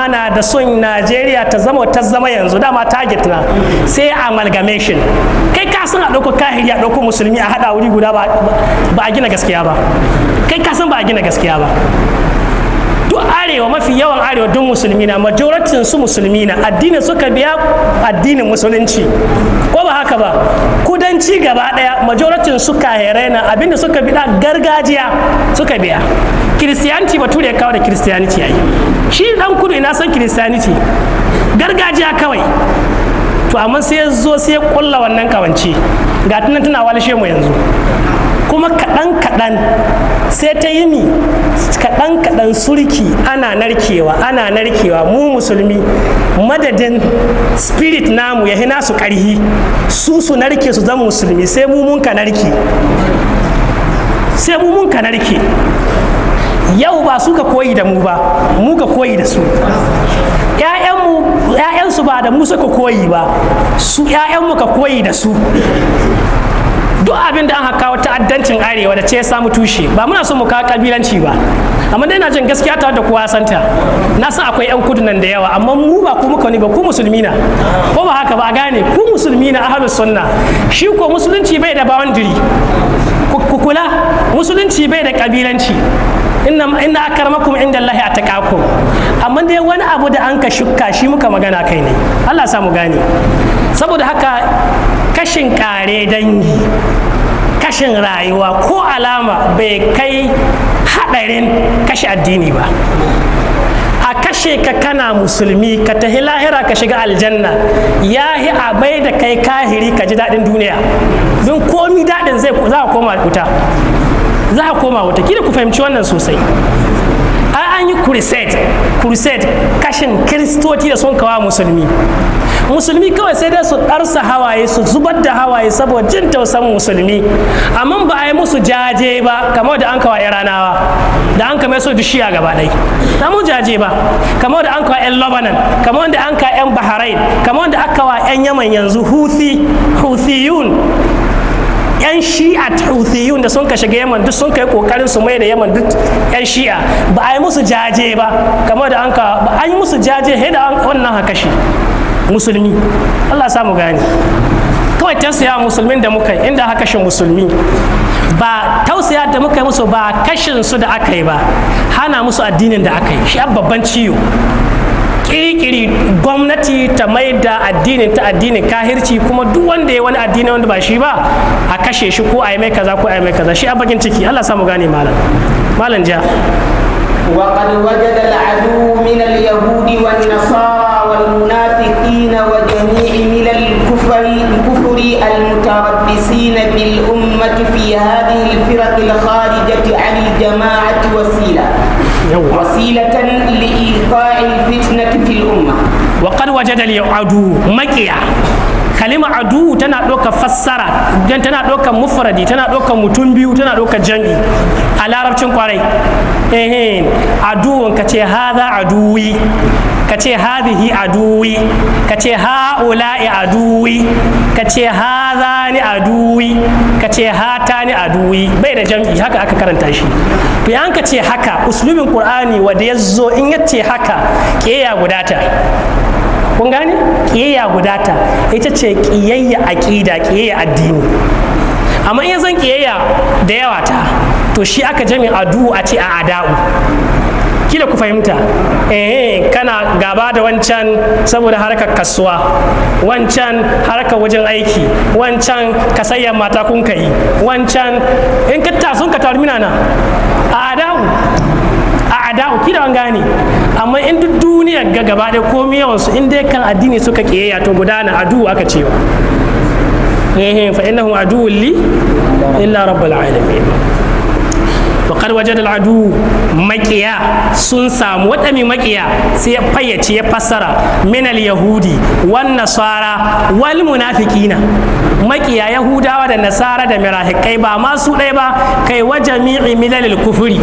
Ana da son Najeriya ta zama yanzu dama target na sai amalgamation. Kai ka san a ɗauko kahiri, a ɗauko musulmi, a haɗa wuri guda, ba a gina gaskiya ba. Kai ka san ba a gina gaskiya ba. Duk Arewa, mafi yawan Arewa duk musulmi na, majoratin su musulmi na, addinin suka biya addinin Musulunci, ko ba haka ba? Kudanci gaba daya majoratin su kahirai na, abinda suka biya gargajiya suka biya. Kiristiyanci bature ya kawo da Kiristiyanci yayi. Shi dan kudu ina san Kiristiyanci? Gargajiya kawai. To amma sai ya zo sai ya kulla wannan kawance, ga tunan tana walishe mu yanzu. Kuma kaɗan kaɗan sai ta yi mi kaɗan kaɗan surki, ana narkewa, ana narkewa. Mu musulmi, madadin spirit namu ya hina su ƙarhi, su su narke su zama musulmi, sai mu mun ka narke, sai mu mun ka narke. Yau ba su ka koyi da mu ba, mu ka koyi da su. ‘Ya'yansu ba da mu suka koyi ba, su ‘ya'yanmu ka koyi da su. Duk abin da aka kawo ta'addancin Arewa da ce ya samu tushe, ba muna so mu kawo kabilanci ba, amma dai na jin gaskiya ta da kowa santa. Na san akwai yan kudu nan da yawa, amma mu ba ku muka ne ba, ku musulmi na, ko ba haka ba? A gane ku musulmi na, ahlus sunna. Shi ko Musulunci bai da boundary. Ku kula, Musulunci bai da kabilanci. Inna akramakum indallahi atqakum. Amma dai wani abu da an ka shukka, shi muka magana kai ne. Allah sa mu gane. Saboda haka kashin kare dangi, kashin rayuwa, ko alama bai kai hadarin kashe addini ba. A kashe ka kana musulmi, ka tahi lahira ka shiga aljanna, ya yi a bai da kai kahiri ka ji daɗin duniya. Don komi daɗin zai za a koma wuta, za a koma wuta. Kila ku fahimci wannan sosai. An yi crusade, crusade, kashin Kiristoci da sun kawa musulmi. Musulmi kawai sai dai su ɗarsa hawaye, su zubar da hawaye saboda jin tausan musulmi, amma ba a yi musu jaje ba kamar da an kawa Iranawa, da an kame su Shi'a gaba ɗai ba mu jaje ba, kamar da an kawa 'yan Lebanon, kamar da an kawa 'yan Bahrain, kamar da aka wa 'yan Yaman yanzu, Houthi, Houthiyun, 'yan Shi'a Houthiyun da sun ka shiga Yaman, duk sun kai kokarin su mai da Yaman duk 'yan Shi'a. Ba a yi musu jaje ba kamar da an ka ba an yi musu jaje he da wannan haka shi musulmi. Allah ya samu gane. Kawai tausaya musulmin da muka yi inda haka kashe musulmi, ba tausaya da muka yi musu ba, kashin su da aka yi ba, hana musu addinin da aka yi, shi babban ciwo. Kirikiri gwamnati ta mai da addinin ta addinin kahirci, kuma duk wanda ya wani addini wanda ba shi ba a kashe shi, ko a yi mai kaza, ko a yi mai kaza, shi a bakin ciki. Allah samu gane. Malam, malam ja. وقد وجد العدو من اليهود والنصارى والمنافقين وجميع ملل الكفر المتربصين بالأمة في هذه الفرق الخارجة عن الجماعة وسيلة لإيقاع الفتنة في الأمة. وقد وجد العدو makiya. Kalima adu tana ɗaukar fassara dan tana ɗaukar mufradi, tana ɗaukar mutum biyu, tana ɗaukar jam'i a Larabcin kwarai. Eh, aduwun, ka ce hadha aduwi, ka ce hadhihi aduwi, ka ce ha'ula'i aduwi, ka ce hadhani aduwi, ka ce hatani aduwi, bai da jam'i. Haka aka karanta shi. To yan ka ce haka, uslubin Qur'ani wanda ya zo, in ya ce haka, ƙeya gudata. Kun gane? Ƙiyayya gudata, ita ce ƙiyayya aƙida, ƙiyayya addini. Amma in zan ƙiyayya da yawa ta, to shi aka jami adu a ce a ada'u. Kila ku fahimta. Eh, kana gaba da wancan saboda harkar kasuwa, wancan harkar wajen aiki, wancan kasayyar mata kun kai, wancan in ka tasun ka taru mina na a ada'u, a ada'u. Kila an gane. Amma in duk duniyar ga gaba ɗaya, komai yawansu, in dai kan addini suka kiyayya, to gudana adu aka cewa. Eh, fa innahum aduwwun li illa rabbul alamin. Wa wajada al'adu, makiya sun samu waɗami makiya, sai ya fayyace, ya fassara: minal yahudi wan nasara wal munafiqina. Makiya Yahudawa da Nasara da mirahikai, ba ma su ɗaya ba, kai wa jami'i milalil kufuri,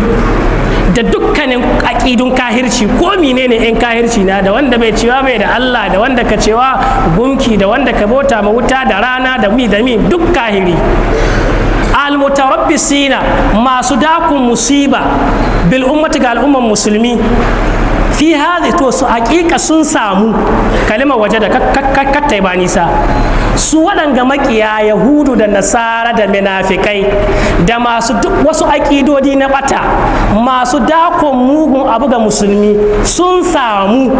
da dukkanin aƙidun kahirci, ko menene in kahirci na, da wanda bai cewa bai da Allah, da wanda ka cewa gumki, da wanda ka bauta ma wuta da rana, da mi da mi, duk kahiri. Almutarabbisina, masu dakun musiba, bil ummati, ga al'umman musulmi, fi hadhihi alfiraqi alkharijati anil jama'a, Fi hadhi, to su hakika sun samu kalimar waje da kattai ba nisa. Su waɗanga makiya, Yahudu da Nasara da munafikai da masu duk wasu aƙidodi na ɓata, masu dakon mugun abu ga musulmi, sun samu.